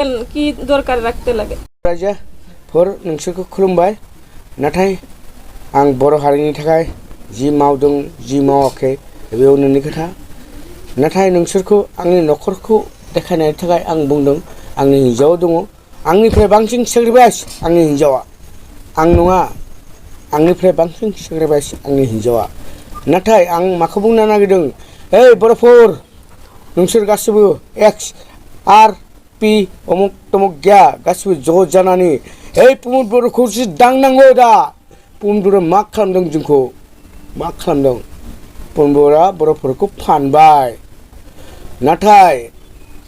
কি দরকার রাখতে লাগে राजा फोर नोंसोरखौ खुलुमबाय नाथाय आं बर' हारिनि थाखाय जि मावदों जि मावाखै बेयाव नोंनि खोथा नाथाय नोंसोरखौ आंनि न'खरखौ देखायनायनि थाखाय आं बुंदों आंनि हिन्जाव दङ आंनिफ्राय बांसिन सेक्रिफाइस आंनि हिन्जावा आं नङा आंनिफ्राय बांसिन सेक्रिफाइस आंनि हिन्जावा नाथाय आं माखौ बुंनो नागिरदों ओइ बर'फोर नोंसोर गासिबो एक्स आर पि अमुक तमुक गैया गासिबो ज' जानानै ओइ प्रमद बर'खौसो दांनांगौ दा प्रमद बर'आ मा खालामदों जोंखौ मा खालामदों प्रमद बर'आ बर'फोरखौ फानबाय नाथाय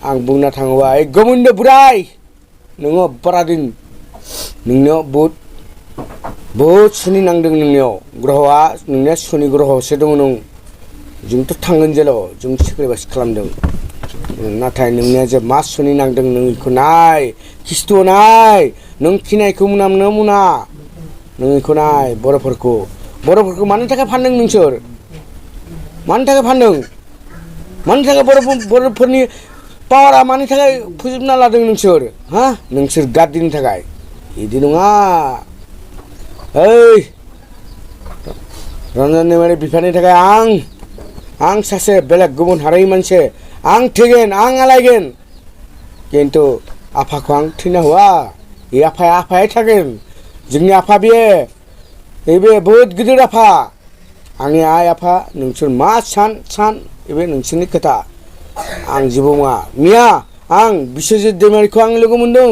आं बुंनो थाङोबा ओइ गोमोन्दो बोराय नोङो बारादिन नोंनियाव बहुद सुनि नांदों नोंनियाव ग्रहआ नोंनिया सुनि ग्रहआवसो दङ नों जोंथ' थांगोन जेलाव जों सेक्रिफाइस खालामदों नाथाय नोंनिया जे मा सुनि नांदों नों बेखौ नाय खिस्थ' नाय नों खिनायखौ मुना नों बेखौ नाय बर'फोरखौ मानि थाखाय फानदों नोंसोर मानि थाखाय फानदों मानि थाखाय बर'फोरनि पावारा मानि थाखाय फोजोबना लादों नोंसोर हा नोंसोर गादिनि थाखाय बिदि नङा ओइ रन्जन दैमारि बिफानि थाखाय आं सासे बेलेग गुबुन हारिनि मानसि आं थैगोन आं आलायगोन खिन्थु आफाखौ आं थैना होआ बे आफाया थागोन जोंनि आफा बे बहुद गिदिर आफा आंनि आइ आफा नोंसोर मा सान बे नोंसोरनि खोथा आं जेबो नङा मिया आं बिश्वजित दैमारिखौ आं लोगो मोनदों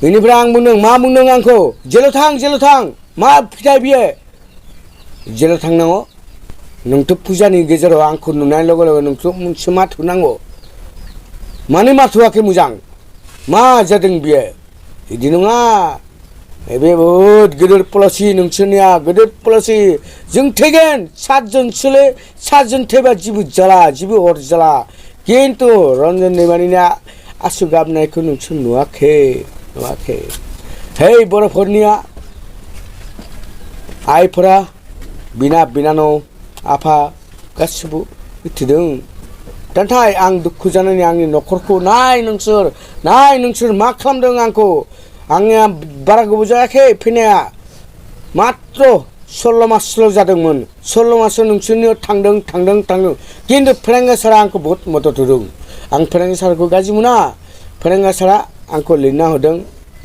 बेनिफ्राय आं बुंदों मा बुंदों आंखौ जेलाव थां मा फिथाइ बियो जेलाव थांनांगौ नोंथ' फुजानि गेजेराव आंखौ नुनाय लोगो लोगो नोंथ' मोनसे माथो नांगौ मानो माथोआखै मोजां मा जादों बियो बिदि नङा बे बहुद गिदिर पलिसि नोंसोरनिया गिदिर पलिसि जों थैगोन सातजन थैबा जेबो जाला जेबो अरजाला खिन्थु रन्जन दैमारिनिया आसु गाबनायखौ नोंसोर नुवाखै है बर'फोरनिया आइफोरा बिनानाव आफा गासिबो मिथिदों नाथाय आं दुखु जानानै आंनि न'खरखौ नाय नोंसोर मा खालामदों आंखौ आंनिया बारा गोबाव जायाखै फैनाया मात्र 16 मासल' जादोंमोन 16 मासाव नोंसोरनियाव थांदों खिन्थु फेरेंगा सारा आंखौ बहुत मदद होदों आं फेरेंगा सारखौ गाज्रि मोना फेरेंगा सारा आंखौ लिरना होदों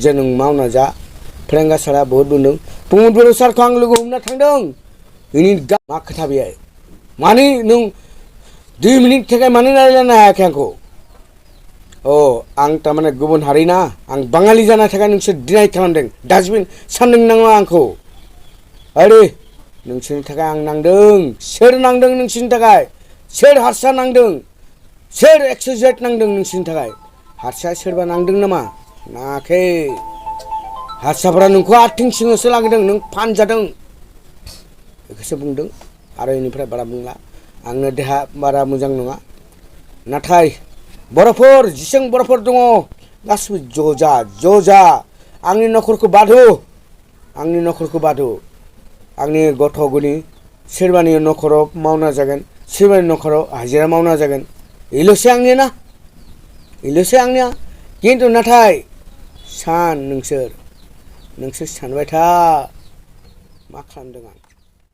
जे नों मावना जा फेरेंगा सारा बहुत बुंदों प्रमद बर' सारखौ आं लोगो हमना थांदों बेनि मा खोथा बेयो मानो नों 2 मिनिट थाखाय मानो रायज्लायनो हायाखै आंखौ आं थारमाने गुबुन हारिना आं बाङालि जानाय थाखाय नोंसोर डिनाय खालामदों डास्टबिन सानदों नामा आंखौ आरे नोंसोरनि थाखाय आं नांदों सोर नांदों नोंसोरनि थाखाय सोर हारसा नांदों सोर एक्सजेट नांदों नोंसोरनि थाखाय हारसा सोरबा नांदों नामा नाङाखै हारसाफोरा नोंखौ आथिं सिङावसो लांदों नों फानजादों बेखौसो बुंदों आरो बेनिफ्राय बारा बुंला आंनो देहा बारा मोजां नङा नाथाय बर'फोर जेसेबां बर'फोर दङ गासिबो ज' जा आंनि न'खरखौ बादो आंनि गथ' गनि सोरबानि न'खराव मावना जागोन सोरबानि न'खराव हाजिरा मावना जागोन बेल'सो आंनिया खिन्थु नाथाय नोंसोर सानबाय था मा खालामदों आं